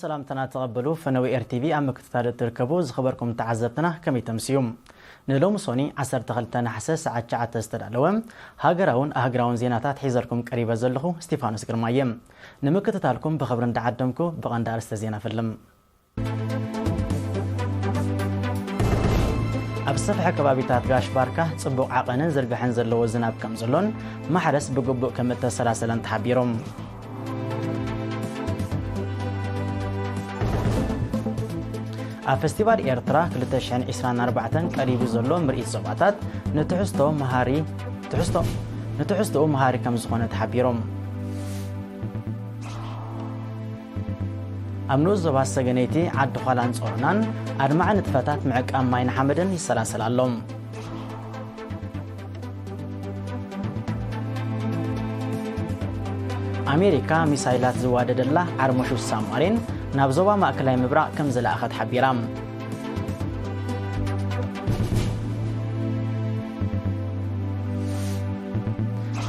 ሰላምታና ተቐበሉ። ፈነዊ ኤር ቲቪ ኣብ ምክትታል እትርከቡ ዝኸበርኩም ተዓዘብትና ከመይ ተምስዩ? ንሎሚ ሶኒ ዓሰርተ ክልተ ነሓሰ ሰዓት ትሽዓተ ዝተዳለወ ሃገራውን ኣህግራውን ዜናታት ሒዘልኩም ቀሪበ ዘለኹ ስቲፋኖስ ግርማ እየ። ንምክትታልኩም ብኽብሪ እንዳዓደምኩ ብቐንዲ ኣርእስተ ዜና ፈልም። ኣብ ሰፍሐ ከባቢታት ጋሽ ባርካ ጽቡቕ ዓቐንን ዝርግሐን ዘለዎ ዝናብ ከም ዘሎን ማሕረስ ብግቡእ ከም እተሰላሰለን ተሓቢሮም። ኣብ ፈስቲቫል ኤርትራ ክልተ ሽሕን ዕስራን ኣርባዕተን ቀሪቡ ዘሎ ምርኢት ዞባታት ንትሕዝቶ መሃሪ ትሕዝቶ ንትሕዝቶኡ መሃሪ ከም ዝኾነ ተሓቢሮም። ኣብ ንኡስ ዞባ ሰገነይቲ ዓዲ ዃላን ጾሮናን ኣድማዒ ንጥፈታት ምዕቃብ ማይን ሓመድን ይሰላሰል ኣሎ። ኣሜሪካ ሚሳይላት ዝዋደደላ ዓርሞሹ ሳማሪን ናብ ዞባ ማእከላይ ምብራቕ ከም ዝለኣኸት ሓቢራ።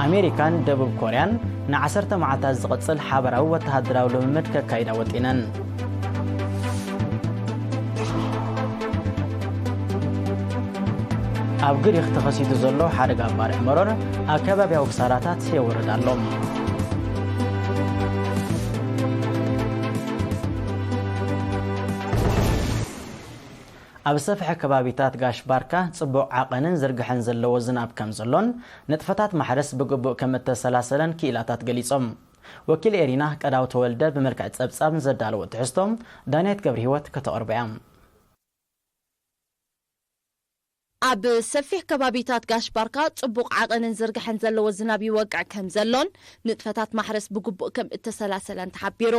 ኣሜሪካን ደቡብ ኮርያን ንዓሰርተ መዓልታት ዝቕጽል ሓበራዊ ወተሃደራዊ ልምምድ ከካይዳ ወጢነን። ኣብ ግሪኽ ተኸሲቱ ዘሎ ሓደጋ ባርዕ መሮር ኣከባቢያዊ ክሳራታት የውርድ ኣሎ። ኣብ ሰፍሐ ከባቢታት ጋሽ ባርካ ጽቡቕ ዓቐንን ዝርግሐን ዘለዎ ዝናብ ከም ዘሎን ንጥፈታት ማሕረስ ብግቡእ ከም እተሰላሰለን ክኢላታት ገሊጾም። ወኪል ኤሪና ቀዳው ተወልደ ብመልክዕ ጸብጻብ ንዘዳለዎ ትሕዝቶ ዳንያት ገብረ ህይወት ከተቕርቦ እያ። ኣብ ሰፊሕ ከባቢታት ጋሽ ባርካ ጽቡቕ ዓቐንን ዝርግሐን ዘለዎ ዝናብ ይወቅዕ ከም ዘሎን ንጥፈታት ማሕረስ ብግቡእ ከም እተሰላሰለን ተሓቢሩ።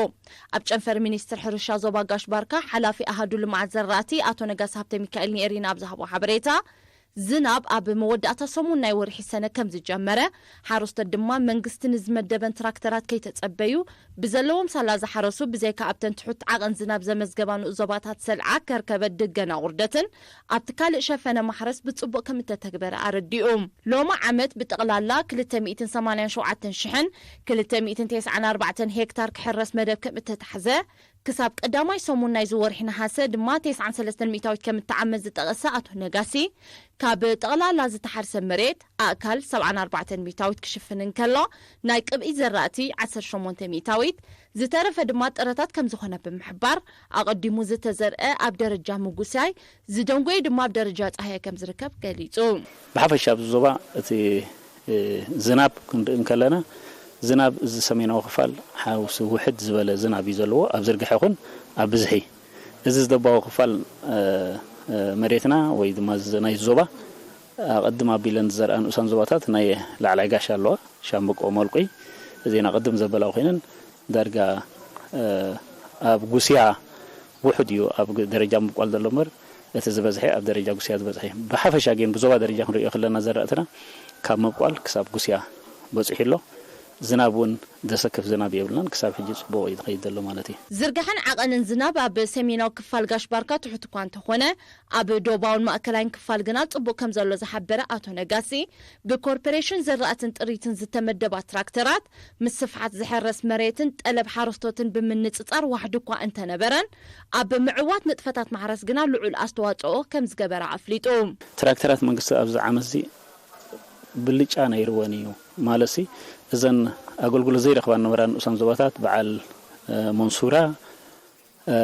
ኣብ ጨንፈር ሚኒስትር ሕርሻ ዞባ ጋሽ ባርካ ሓላፊ ኣሃዱ ልምዓት ዘራእቲ ኣቶ ነጋሲ ሃብተ ሚካኤል ንኤሪና ኣብ ዝሃቦ ሓበሬታ፣ ዝናብ ኣብ መወዳእታ ሰሙን ናይ ወርሒ ሰነ ከም ዝጀመረ፣ ሓረስቶት ድማ መንግስቲ ንዝመደበን ትራክተራት ከይተጸበዩ ብዘለዎም ሳላ ዝሓረሱ፣ ብዘይካ ኣብተን ትሑት ዓቐን ዝናብ ዘመዝገባ ንኡስ ዞባታት ሰልዓ፣ ከርከበት፣ ድገና፣ ውርደትን ኣብቲ ካልእ ሸፈነ ማሕረስ ብጽቡቕ ከም እተተግበረ ኣረዲኡ። ሎሚ ዓመት ብጠቕላላ ክልተ ሚእትን ሰማንያን ሸውዓተን ሽሕን ክልተ ሚእትን ተስዓን ኣርባዕተን ሄክታር ክሕረስ መደብ ከም እተታሕዘ፣ ክሳብ ቀዳማይ ሰሙን ናይዚ ወርሒ ነሓሰ ድማ ተስዓን ሰለስተን ሚእታዊት ከም እተዓመት ዝጠቐሰ ኣቶ ነጋሲ፣ ካብ ጠቕላላ ዝተሓርሰ መሬት ኣእካል ሰብዓን ኣርባዕተን ሚእታዊት ክሽፍን እንከሎ፣ ናይ ቅብኢ ዘራእቲ ዓሰርተ ሸሞንተ ሚእታዊት፣ ዝተረፈ ድማ ጥረታት ከም ዝኾነ ብምሕባር፣ ኣቐዲሙ ዝተዘርአ ኣብ ደረጃ ምጉሳይ፣ ዝደንጎየ ድማ ኣብ ደረጃ ጻህያይ ከም ዝርከብ ገሊጹ። ብሓፈሻ ኣብዚ ዞባ እቲ፣ እ፣ ዝናብ ክንርኢ እንከለና፣ ዝናብ እዚ ሰሜናዊ ክፋል ሓውሲ ውሕድ ዝበለ ዝናብ እዩ ዘለዎ። ኣብ ዝርግሐ ይኹን ኣብ ብዝሒ። እዚ ዝደባዊ ክፋል፣ እ፣ እ፣ መሬትና ወይ ድማ እዚ ናይ ዞባ ኣቐድም ኣቢለን ዝዘርኣ ንኡሳን ዞባታት ናይ ላዕላይ ጋሻ ኣለዋ። ሻምብቆ፣ ሞልቁይ እዚኤን ኣቐድም ዘበላ ኮይነን ዳርጋ፣ እ፣ ኣብ ጉስያ ውሑድ እዩ ኣብ ግ-፣ ደረጃ ምብቋል ዘሎ እምበር፣ እቲ ዝበዝሐ ኣብ ደረጃ ጉስያ ዝበዝሐ። ብሓፈሻ ግን ብዞባ ደረጃ ክንሪኦ ከለና ዘራእትና ካብ ምብቋል ክሳብ ጉስያ በጺሑ ኣሎ። ዝናብ እውን ዘሰክፍ ዝናብ የብልናን፣ ክሳብ ሕጂ ጽቡቕ እዩ ዝኸይድ ዘሎ ማለት እዩ። ዝርግሐን ዓቐንን ዝናብ ኣብ ሰሜናዊ ክፋል ጋሽ ባርካ ትሑት እኳ እንተኾነ፣ ኣብ ዶባውን ማእከላይን ክፋል ግና ጽቡቕ ከም ዘሎ ዝሓበረ ኣቶ ነጋሲ፣ ብኮርፖሬሽን ዘራእትን ጥሪትን ዝተመደባ ትራክተራት፣ ምስ ስፍሓት ዝሕረስ መሬትን ጠለብ ሓረስቶትን ብምንጽጻር ዋሕዲ እኳ እንተነበረን፣ ኣብ ምዕዋት ንጥፈታት ማሕረስ ግና ልዑል ኣስተዋጽኦ ከም ዝገበራ ኣፍሊጡ። ትራክተራት መንግስቲ ኣብዚ ዓመት እዚ ብልጫ ነይርወን እዩ። ማለትሲ፣ እዘን ኣገልግሎት ዘይረኽባ ዝነበራ ንኡሳን ዞባታት፣ በዓል፣ እ፣ መንሱራ፣ እ፣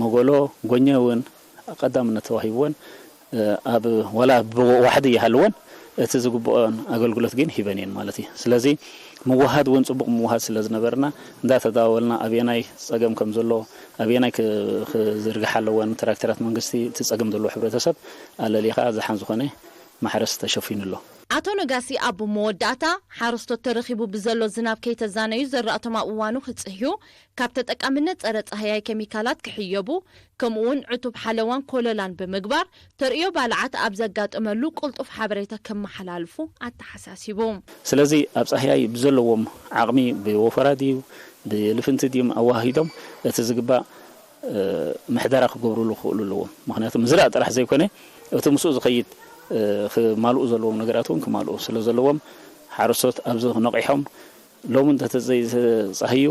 መጎሎ፣ ጎኘ እውን ቀዳምነት ተዋሂብወን፣ እ፣ ኣብ ዋላ ብዋሕዲ ይሃልወን፣ እቲ ዝግብኦን ኣገልግሎት ግን ሂበን እየን ማለት እዩ። ስለዚ ምውሃድ እውን ጽቡቕ ምውሃድ ስለ ዝነበርና፣ እንዳተዳወልና ኣበየናይ ጸገም ከም ዘሎ፣ ኣበየናይ ክ-፣ ክዝርግሓ ኣለወን ትራክተራት መንግስቲ፣ እቲ ጸገም ዘለዎ ሕብረተሰብ ኣለሊኻ ዝሓን ዝኾነ ማሕረስ ተሸፊኑ ኣሎ። ኣቶ ነጋሲ ኣብ መወዳእታ፣ ሓረስቶት ተረኺቡ ብዘሎ ዝናብ ከይተዛነዩ ዘራእቶም ኣብ እዋኑ ክጽህዩ፣ ካብ ተጠቃምነት ጸረ ጻህያይ ኬሚካላት ክሕየቡ፣ ከምኡውን ዕቱብ ሓለዋን ኮለላን ብምግባር፣ ተርእዮ ባልዓት ኣብ ዘጋጠመሉ ቅልጡፍ ሓበሬታ ከመሓላልፉ ኣተሓሳሲቡ። ስለዚ ኣብ ጻህያይ ብዘለዎም ዓቕሚ ብወፈራ ድዩ ብልፍንቲ ድዮም ኣዋሂዶም እቲ ዝግባእ፣ እ፣ ምሕደራ ክገብሩሉ ክኽእሉ ኣለዎም። ምኽንያቱ ምዝራእ ጥራሕ ዘይኮነ እቲ ምስኡ ዝኸይድ፣ እ፣ ክማልኡ ዘለዎም ነገራት እውን ክማልኡ ስለ ዘለዎም ሓረስቶት ኣብዚ ነቒሖም ሎሚ እንተተዘይተጻህዩ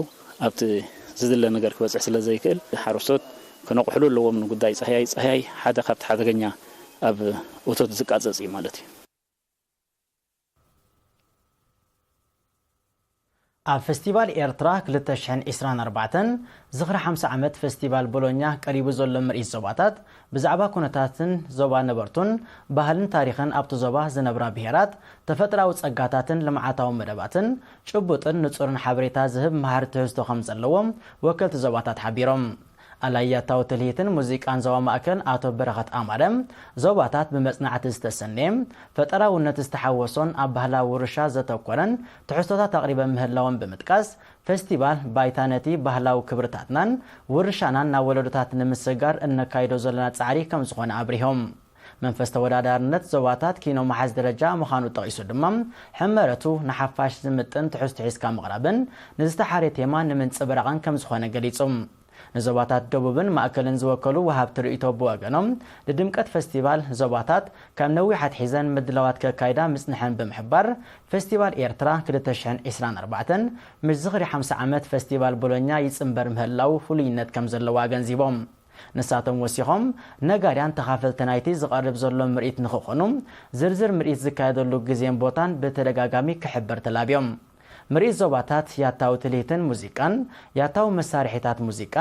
ኣብቲ ዝድለ ነገር ክበፅሕ ስለ ዘይክእል ሓረስቶት ክነቕሕሉ ኣለዎም። ንጉዳይ ፃህያይ፣ ፃህያይ ሓደ ካብቲ ሓደገኛ ኣብ እቶት ዝቃፀፅ እዩ ማለት እዩ። ኣብ ፈስቲቫል ኤርትራ ክልተ ሽሕን ዕስራን ኣርባዕተን ዝኽሪ ሓምሳ ዓመት ፈስቲቫል ቦሎኛ ቀሪቡ ዘሎ ምርኢት ዞባታት፣ ብዛዕባ ኩነታትን ዞባ ነበርቱን፣ ባህልን ታሪኽን ኣብቲ ዞባ ዝነብራ ብሄራት፣ ተፈጥራዊ ጸጋታትን ልምዓታዊ መደባትን፣ ጭቡጥን ንጹርን ሓበሬታ ዝህብ መሃሪ ትሕዝቶ ከም ዘለዎ ወከልቲ ዞባታት ሓቢሮም። ኣላያታዊ ትልሂትን ሙዚቃን ዞባ ማእከል ኣቶ በረኸት ኣማረ፣ ዞባታት ብመጽናዕቲ ዝተሰነየ፣ ፈጠራውነት ዝተሓወሶን ኣብ ባህላዊ ውርሻ ዘተኮረን ትሕዝቶታት ኣቕሪበ ምህላዎም ብምጥቃስ፣ ፈስቲቫል ባይታ ነቲ ባህላዊ ክብርታትናን ውርሻናን ናብ ወለዶታት ንምስግጋር እነካይዶ ዘለና ጻዕሪ ከም ዝኾነ ኣብሪሆም። መንፈስ ተወዳዳርነት ዞባታት ኪኖ መሓዝ ደረጃ ምዃኑ ጠቒሱ ድማ፣ ሕመረቱ ንሓፋሽ ዝምጥን ትሕዝቶ ሒዝካ ምቕራብን ንዝተሓርየ ቴማ ንምንጽብራቕን ከም ዝኾነ ገሊጹ። ንዞባታት ደቡብን ማእከልን ዝወከሉ ወሃብቲ ርእይቶ ብወገኖም፣ ንድምቀት ፈስቲቫል ዞባታት ካብ ነዊሕ ኣትሒዘን ምድላዋት ከካይዳ ምጽንሐን ብምሕባር፣ ፈስቲቫል ኤርትራ ክልተ ሽሕን ዕስራን ኣርባዕተን ምስ ዝኽሪ ሓምሳ ዓመት ፈስቲቫል ቦሎኛ ይጽንበር ምህላው ፍሉይነት ከም ዘለዎ ኣገንዚቦም። ንሳቶም ወሲኾም፣ ነጋድያን ተኻፈልቲ ናይቲ ዝቐርብ ዘሎ ምርኢት ንኽኾኑ፣ ዝርዝር ምርኢት ዝካየደሉ ግዜን ቦታን ብተደጋጋሚ ክሕበር ተላብዮም። ምርኢት ዞባታት ያታዊ ትልሂትን ሙዚቃን፣ ያታዊ መሳርሒታት ሙዚቃ፣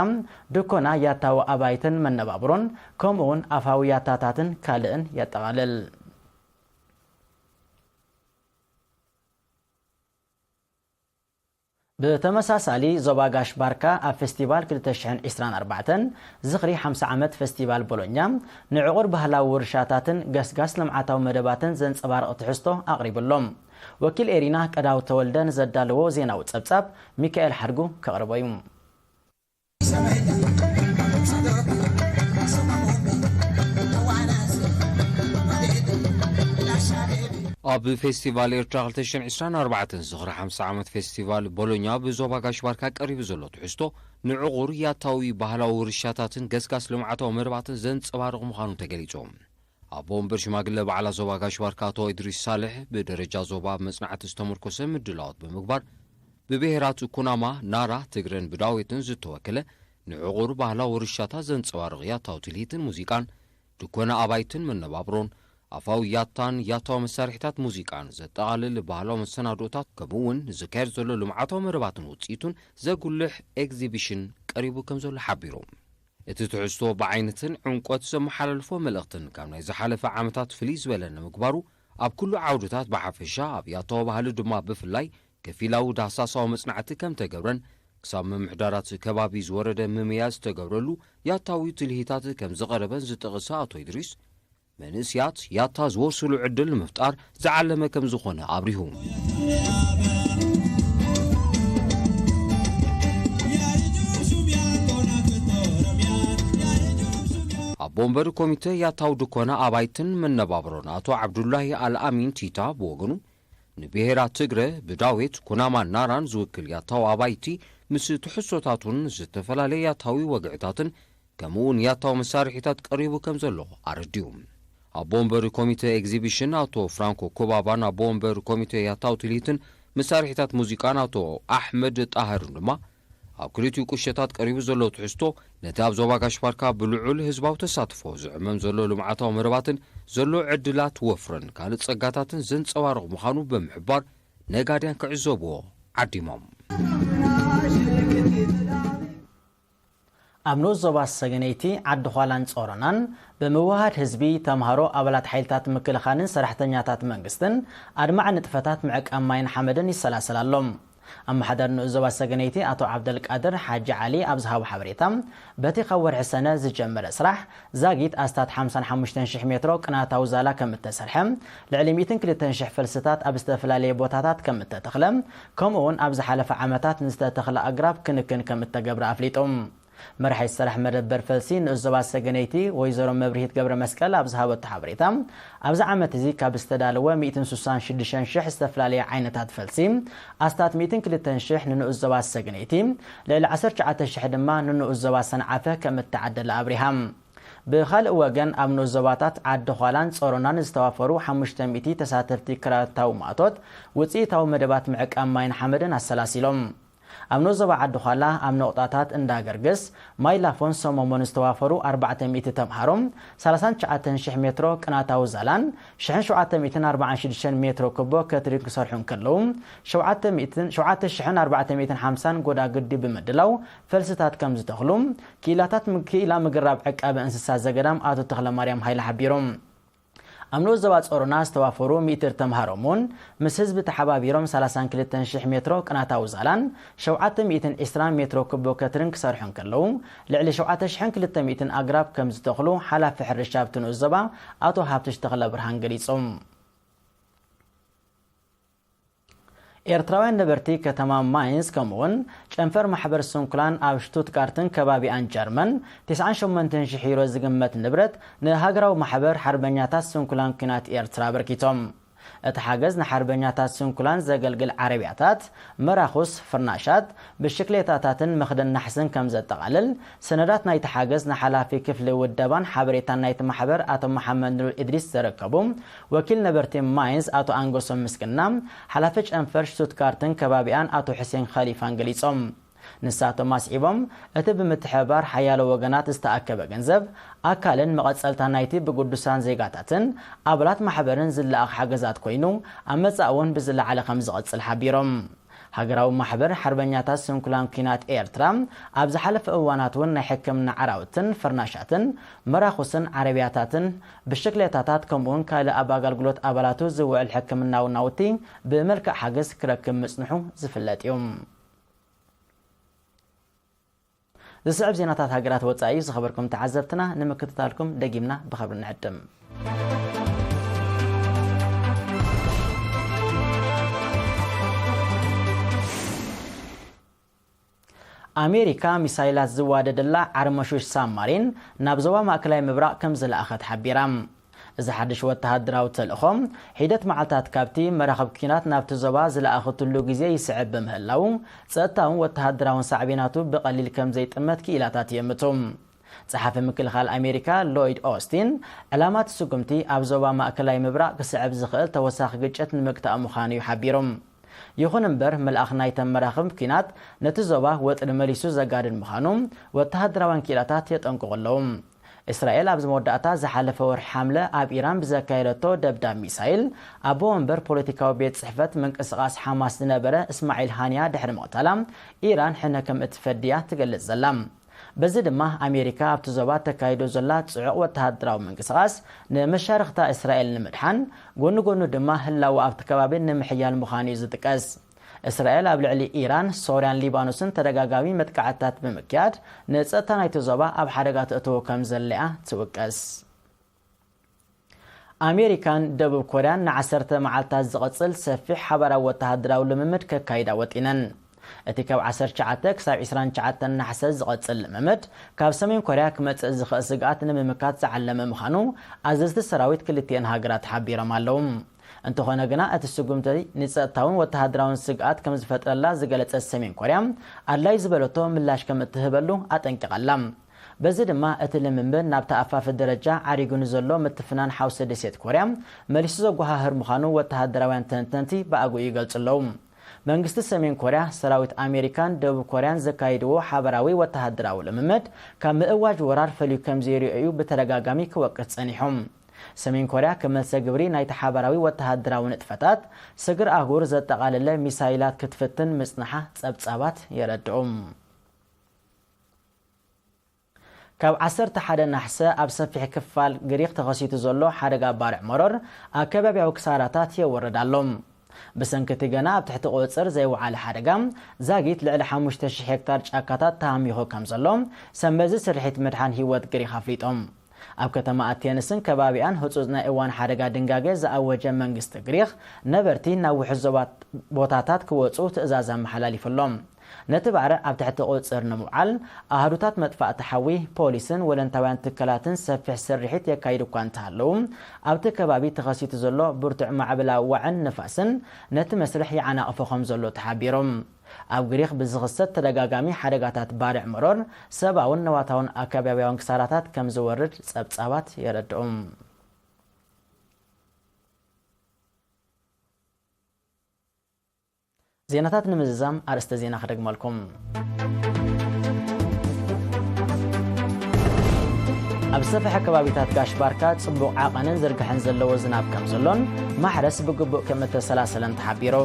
ድኮና ያታዊ ኣባይትን መነባብሮን፣ ከምኡውን ኣፋዊ ያታታትን ካልእን የጠቓልል። ብተመሳሳሊ፣ ዞባ ጋሽ ባርካ ኣብ ፈስቲቫል ክልተ ሽሕን ዕስራን ኣርባዕተን ዝኽሪ ሓምሳ ዓመት ፈስቲቫል ቦሎኛ፣ ንዕቑር ባህላዊ ውርሻታትን ገስጋስ ልምዓታዊ መደባትን ዘንጸባርቕ ትሕዝቶ ኣቕሪቡ ኣሎ። ወኪል ኤሪና ቀዳው ተወልደ ንዘዳለዎ ዜናዊ ጸብጻብ ሚካኤል ሓድጉ ከቕርቦ እዩ። ኣብ ፌስቲቫል ኤርትራ ክልተ ሽሕን ዕስራን ኣርባዕተን ዝኽሪ ሓምሳ ዓመት ፌስቲቫል ቦሎኛ ብዞባ ጋሽ ባርካ ቀሪቡ ዘሎ ትሕዝቶ ንዕቑር ያታዊ ባህላዊ ውርሻታትን ገስጋስ ልምዓታዊ መደባትን ዘንጸባርቕ ምዃኑ ተገሊጹ። ኣቦ ወንበር ሽማግለ በዓላ ዞባ ጋሽ ባርካ ኣቶ ኢድሪስ ሳልሕ ብደረጃ ዞባ ኣብ መጽናዕቲ ዝተመርኮሰ ምድላዋት ብምግባር ብብሄራት ኩናማ፣ ናራ፣ ትግረን ብዳዌትን ዝተወከለ ንዕቑር ባህላዊ ውርሻታት ዘንጸባርቕ ያታዊ ትልሂትን ሙዚቃን፣ ድኮነ ኣባይትን መነባብሮን፣ ኣፋዊ ያታን ያታዊ መሳርሒታት ሙዚቃን ዘጠቓልል ባህላዊ መሰናድኦታት ከምኡ እውን ዝካየድ ዘሎ ልምዓታዊ መደባትን ውፅኢቱን ዘጉልሕ ኤግዚቢሽን ቀሪቡ ከም ዘሎ ሓቢሩ። እቲ ትሕዝቶ ብዓይነትን ዕምቆት ዘመሓላልፎ መልእኽትን ካብ ናይ ዝሓለፈ ዓመታት ፍልይ ዝበለ ንምግባሩ ኣብ ኩሉ ዓውድታት ብሓፈሻ ኣብ ያታዊ ባህሊ ድማ ብፍላይ ከፊላዊ ዳህሳሳዊ መጽናዕቲ ከም ተገብረን ክሳብ ምምሕዳራት ከባቢ ዝወረደ ምምያ ዝተገብረሉ ያታዊ ትልሂታት ከም ዝቐረበን ዝጠቐሰ ኣቶ ኢድሪስ፣ መንእስያት ያታ ዝወርስሉ ዕድል ንምፍጣር ዝዓለመ ከም ዝኾነ ኣብሪሁ። ኣቦ ወንበር ኮሚተ ያታው ድኮና ኣባይትን መነባብሮን ኣቶ ዓብዱላሂ ኣልኣሚን ቲታ ብወገኑ፣ ንብሄራት ትግረ ብዳዌት ኩናማን ናራን ዝውክል ያታው ኣባይቲ ምስ ትሕዝቶታቱን ዝተፈላለየ ያታዊ ወግዕታትን ከምኡውን ያታዊ መሳርሒታት ቀሪቡ ከም ዘሎ ኣረዲኡ። ኣቦ ወንበር ኮሚተ ኤግዚቢሽን ኣቶ ፍራንኮ ኮባባን ኣቦ ወንበር ኮሚተ ያታዊ ትልሂትን መሳርሒታት ሙዚቃን ኣቶ ኣሕመድ ጣህርን ድማ ኣብ ክልቲኡ ቁሸታት ቀሪቡ ዘሎ ትሕዝቶ ነቲ ኣብ ዞባ ጋሽ ባርካ ብልዑል ህዝባዊ ተሳትፎ ዝዕመም ዘሎ ልምዓታዊ መደባትን ዘሎ ዕድላት ወፍርን ካልእ ጸጋታትን ዘንጸባርቕ ምዃኑ ብምሕባር ነጋድያን ክዕዘብዎ ዓዲሞም። ኣብ ንኡስ ዞባ ሰገነይቲ ዓዲ ዃላን ጾሮናን ብምውህሃድ ህዝቢ፣ ተምሃሮ፣ ኣባላት ሓይልታት ምክልኻልን ሰራሕተኛታት መንግስትን ኣድማዒ ንጥፈታት ምዕቃብ ማይን ሓመድን ይሰላሰል ኣሎ። ኣመሓዳሪ ንኡስ ዞባ ሰገነይቲ ኣቶ ዓብደልቃድር ሓጂ ዓሊ ኣብ ዝሃቦ ሓበሬታ፣ በቲ ካብ ወርሒ ሰነ ዝጀመረ ስራሕ ዛጊት ኣስታት ሓምሳን ሓሙሽተን ሽሕ ሜትሮ ቅናታዊ ዛላ ከም እተሰርሐ፣ ልዕሊ ሚእትን ክልተን ሽሕ ፈልስታት ኣብ ዝተፈላለየ ቦታታት ከም እተተኽለ፣ ከምኡ እውን ኣብ ዝሓለፈ ዓመታት ንዝተተኽለ ኣግራብ ክንክን ከም እተገብረ ኣፍሊጡ። መራሒት ስራሕ መደበር ፈልሲ ንኡስ ዞባ ሰገነይቲ ወይዘሮ መብርሂት ገብረ መስቀል ኣብ ዝሃበቶ ሓበሬታ፣ ኣብዚ ዓመት እዚ ካብ ዝተዳለወ ሚእትን ስሳን ሽዱሽተን ሽሕ ዝተፈላለየ ዓይነታት ፈልሲ፣ ኣስታት ሚእትን ክልተን ሽሕ ንንኡስ ዞባ ሰገነይቲ፣ ልዕሊ ዓሰርተ ትሽዓተ ሽሕ ድማ ንንኡስ ዞባ ሰንዓፈ ከም እተዓደለ ኣብሪሃ። ብኻልእ ወገን፣ ኣብ ንኡስ ዞባታት ዓዲ ዃላን ጾሮናን ዝተዋፈሩ ሓሙሽተ ሚእቲ ተሳተፍቲ ክራታዊ ማእቶት ውጽኢታዊ መደባት ምዕቃብ ማይን ሓመድን ኣሰላሲሎም። ኣብ ንኡስ ዞባ ዓዲ ዃላ ኣብ ነቑጣታት እንዳ ገርግስ፣ ማይ ላፎን ሰሞሞን ዝተዋፈሩ ኣርባዕተ ሚእቲ ተምሃሮ፣ ሰላሳን ትሽዓተን ሽሕ ሜትሮ ቅናታዊ ዛላን ሽሕን ሸውዓተ ሚእትን ኣርባዓን ሽዱሽተን ሜትሮ ኩቦ ከትሪን ክሰርሑ እንከለዉ፣ ሸውዓተ ሚእትን፣ ሸውዓተ ሽሕን ኣርባዕተ ሚእትን ሓምሳን ጎዳጉዲ ብምድላው ፈልስታት ከም ዝተኽሉ፣ ክኢላታት ም-፣ ክኢላ ምግራብ ዕቃበ እንስሳ ዘገዳም ኣቶ ተኽለማርያም ሃይለ ሓቢሮም። ኣብ ንኡስ ዞባ ጾሮና ዝተዋፈሩ ሚእቲ ተምሃሮ እውን ምስ ህዝቢ ተሓባቢሮም ሰላሳን ክልተን ሽሕ ሜትሮ ቅናታዊ ዛላን ሸውዓተ ሚእትን ዕስራን ሜትሮ ኩቦ ከትርን ክሰርሑ እንከለዉ፣ ልዕሊ ሸውዓተ ሽሕን ክልተ ሚእትን ኣግራብ ከም ዝተኽሉ ሓላፊ ሕርሻ ኣብቲ ንኡስ ዞባ ኣቶ ሃብትሽ ተኽለ ብርሃን ገሊጾም። ኤርትራውያን ነበርቲ ከተማ ማይንስ ከምኡውን ጨንፈር ማሕበር ስንኩላን ኣብ ሽቱትጋርትን ከባቢኣን ጀርመን፣ ተስዓን ሸሞንተን ሽሕ ዩሮ ዝግመት ንብረት ንሃገራዊ ማሕበር ሓርበኛታት ስንኩላን ኲናት ኤርትራ ኣበርኪቶም። እቲ ሓገዝ ንሓርበኛታት ስንኩላን ዘገልግል ዓረብያታት፣ መራኹስ፣ ፍርናሻት፣ ብሽክሌታታትን መኽደን ናሕስን ከም ዘጠቓልል፣ ሰነዳት ናይቲ ሓገዝ ንሓላፊ ክፍሊ ውደባን ሓበሬታን ናይቲ ማሕበር ኣቶ መሓመድ ኑር ኢድሪስ ዘረከቡ ወኪል ነበርቲ ማይንስ ኣቶ ኣንገሶም ምስግና፣ ሓላፊ ጨንፈር ሽቱትጋርትን ከባቢኣን ኣቶ ሕሴን ኸሊፋን ገሊጾም። ንሳቶም ኣስዒቦም፣ እቲ ብምትሕብባር ሓያሎ ወገናት ዝተኣከበ ገንዘብ፣ ኣካልን መቐጸልታ ናይቲ ብግዱሳን ዜጋታትን ኣባላት ማሕበርን ዝለኣኽ ሓገዛት ኮይኑ፣ ኣብ መጻኢ እውን ብዝለዓለ ከም ዝቐጽል ሓቢሮም። ሃገራዊ ማሕበር ሓርበኛታት ስንኩላን ኲናት ኤርትራ፣ ኣብ ዝሓለፈ እዋናት እውን ናይ ሕክምና ዓራውትን ፍርናሻትን መራኹስን ዓረብያታትን ብሽክሌታታት ከምኡውን ካልእ ኣብ ኣገልግሎት ኣባላቱ ዝውዕል ሕክምናዊ ናውቲ ብመልክዕ ሓገዝ ክረክብ ምጽንሑ ዝፍለጥ እዩ። ዝስዕብ ዜናታት ሃገራት ወጻኢ እዩ። ዝኸበርኩም ተዓዘብትና፣ ንምክትታልኩም ደጊምና ብኸብሪ ንዕድም። ኣሜሪካ ሚሳይላት ዝዋደደላ ዓርመሹሽ ሳብማሪን ናብ ዞባ ማእከላይ ምብራቕ ከም ዝለኣኸት ሓቢራ። እዚ ሓድሽ ወተሃደራዊ ተልእኾ፣ ሒደት መዓልታት ካብቲ መራኽብ ኲናት ናብቲ ዞባ ዝለኣኸትሉ ግዜ ይስዕብ ብምህላው፣ ጸጥታውን ወተሃደራውን ሳዕቤናቱ ብቐሊል ከም ዘይጥመት ክኢላታት ይእምቱ። ጸሓፊ ምክልኻል ኣሜሪካ ሎይድ ኦስቲን፣ ዕላማ እቲ ስጉምቲ ኣብ ዞባ ማእከላይ ምብራቕ ክስዕብ ዝኽእል ተወሳኺ ግጭት ንምግታእ ምዃኑ እዩ ሓቢሩ። ይኹን እምበር፣ ምልኣኽ ናይተን መራኽብ ኲናት ነቲ ዞባ ወጥሪ መሊሱ ዘጋድድ ምዃኑ ወተሃደራውያን ክኢላታት የጠንቅቑ ኣለዉ። እስራኤል ኣብዚ መወዳእታ ዝሓለፈ ወርሒ ሓምለ ኣብ ኢራን ብዘካየደቶ ደብዳብ ሚሳይል፣ ኣቦ ወንበር ፖለቲካዊ ቤት ጽሕፈት ምንቅስቓስ ሓማስ ዝነበረ እስማዒል ሃንያ ድሕሪ ምቕታላ፣ ኢራን ሕነ ከም እትፈዲ እያ ትገልጽ ዘላ። በዚ ድማ ኣሜሪካ ኣብቲ ዞባ ተካይዶ ዘላ ጽዑቕ ወተሃደራዊ ምንቅስቓስ ንመሻርኽታ እስራኤል ንምድሓን፣ ጎኒ ጎኑ ድማ ህላወ ኣብቲ ከባቢ ንምሕያል ምዃኑ እዩ ዝጥቀስ። እስራኤል ኣብ ልዕሊ ኢራን፣ ሶርያን ሊባኖስን ተደጋጋሚ መጥቃዕትታት ብምክያድ፣ ንጸጥታ ናይቲ ዞባ ኣብ ሓደጋ ተእትዎ ከም ዘላ እያ ትውቀስ። ኣሜሪካን ደቡብ ኮርያን ንዓሰርተ መዓልታት ዝቐጽል ሰፊሕ ሓባራዊ ወተሃደራዊ ልምምድ ከካይዳ ወጢነን። እቲ ካብ ዓሰርተ ትሽዓተ ክሳብ ዕስራን ትሽዓተን ነሓሰ ዝቐጽል ልምምድ፣ ካብ ሰሜን ኮርያ ክመጽእ ዝኽእል ስግኣት ንምምካት ዝዓለመ ምዃኑ ኣዘዝቲ ሰራዊት ክልቲአን ሃገራት ሓቢሮም ኣለዉ። እንተኾነ ግና፣ እቲ ስጉምቲ ንጸጥታውን ወተሃደራውን ስግኣት ከም ዝፈጥረላ ዝገለጸት ሰሜን ኮርያ፣ ኣድላይ ዝበለቶ ምላሽ ከም እትህበሉ ኣጠንቂቓ ኣላ። በዚ ድማ፣ እቲ ልምምድ ናብቲ ኣፋፊ ደረጃ ዓሪጉ ንዘሎ ምትፍናን ሓውሲ ደሴት ኮርያ መሊሱ ዘጓሃህር ምዃኑ ወተሃደራውያን ተንተንቲ ብኣግኡ ይገልጹ ኣለዉ። መንግስቲ ሰሜን ኮርያ፣ ሰራዊት ኣሜሪካን ደቡብ ኮርያን ዘካይድዎ ሓበራዊ ወተሃደራዊ ልምምድ፣ ካብ ምእዋጅ ወራር ፈልዩ ከም ዘይርእዮ እዩ ብተደጋጋሚ ክወቅስ ጸኒሑ። ሰሜን ኮርያ፣ ከም መልሰ ግብሪ ናይቲ ሓበራዊ ወተሃደራዊ ንጥፈታት፣ ስግር ኣህጉር ዘጠቓለለ ሚሳይላት ክትፍትን ምጽንሓ ጸብጻባት የረድኡ። ካብ ዓሰርተ ሓደ ናሕሰ ኣብ ሰፊሕ ክፋል ግሪኽ ተኸሲቱ ዘሎ ሓደጋ ባርዕ መሮር ኣከባብያዊ ክሳራታት የወርድ ኣሎ። ብሰንኪ እቲ ገና ኣብ ትሕቲ ቁጽጽር ዘይወዓለ ሓደጋ፣ ዛጊት ልዕሊ ሓሙሽተ ሽሕ ሄክታር ጫካታት ተሃሚኹ ከም ዘሎ፣ ሰንበዚ ስርሒት ምድሓን ህይወት ግሪኽ ኣፍሊጦም። ኣብ ከተማ ኣቴንስን ከባቢኣን ህጹጽ ናይ እዋን ሓደጋ ድንጋገ ዝኣወጀ መንግስቲ ግሪኽ፣ ነበርቲ ናብ ውሑስ ዞባት፣ ቦታታት ክወጹ ትእዛዝ ኣመሓላሊፉ ኣሎ። ነቲ ባርዕ ኣብ ትሕቲ ቁጽጽር ንምውዓል፣ ኣሃዱታት መጥፋእቲ ሓዊ፣ ፖሊስን ወለንታውያን ትካላትን ሰፊሕ ስርሒት የካይዱ እኳ እንተሃለዉ፣ ኣብቲ ከባቢ ተኸሲቱ ዘሎ ብርቱዕ ማዕበል ኣዋዕን ንፋስን ነቲ መስርሕ ይዓናቕፎ ከም ዘሎ ተሓቢሩ። ኣብ ግሪኽ ብዝኽሰት ተደጋጋሚ ሓደጋታት ባርዕ መሮር፣ ሰብኣውን ነዋታውን ኣከባብያውን ክሳራታት ከም ዝወርድ ጸብጻባት የረድኡ። ዜናታት ንምዝዛም ኣርእስተ ዜና ክደግመልኩም። ኣብ ዝሰፍሐ ከባቢታት ጋሽ ባርካ ጽቡቕ ዓቐንን ዝርግሐን ዘለዎ ዝናብ ከም ዘሎን ማሕረስ ብግቡእ ከም እተሰላሰለን ተሓቢሩ።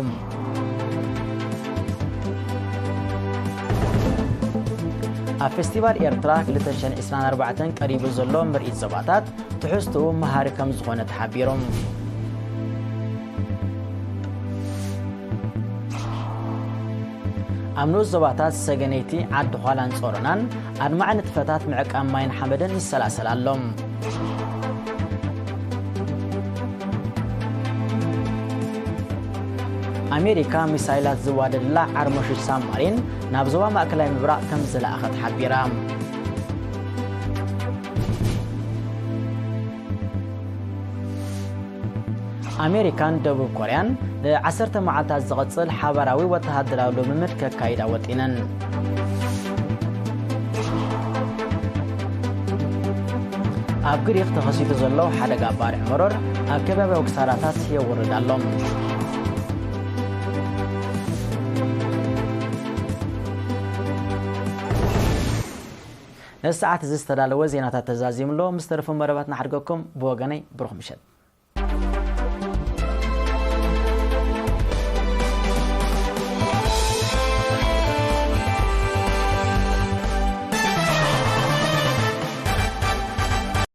ኣብ ፌስቲቫል ኤርትራ ክልተ ሽሕን ዕስራን ኣርባዕተን ቀሪቡ ዘሎ ምርኢት ዞባታት ትሕዝትኡ መሃሪ ከም ዝኾነ ተሓቢሩ። ኣብ ንኡስ ዞባታት ሰገነይቲ፣ ዓዲ ዃላን ጾሮናን ኣድማዒ ንጥፈታት ምዕቃብ ማይን ሓመድን ይሰላሰል ኣሎ። ኣሜሪካ ሚሳይላት ዝዋደድላ ዓርሞሽሽ ሳብማሪን ናብ ዞባ ማእከላይ ምብራቕ ከም ዝለኣኸት ሓቢራ። ኣሜሪካን ደቡብ ኮርያን ንዓሰርተ መዓልታት ዝቕጽል ሓባራዊ ወተሃደራዊ ልምምድ ከካይዳ ወጢነን። ኣብ ግሪክ ተኸሲቱ ዘሎ ሓደጋ ባርዕ መሮር ኣብ ከባቢያዊ ክሳራታት የውርድ ኣሎ። ነዚ ሰዓት እዚ ዝተዳለወ ዜናታት ተዛዚሙ ኣሎ። ምስ ተረፉ መደባትና ሓድገኩም። ብወገነይ ብሩኽ ምሸት።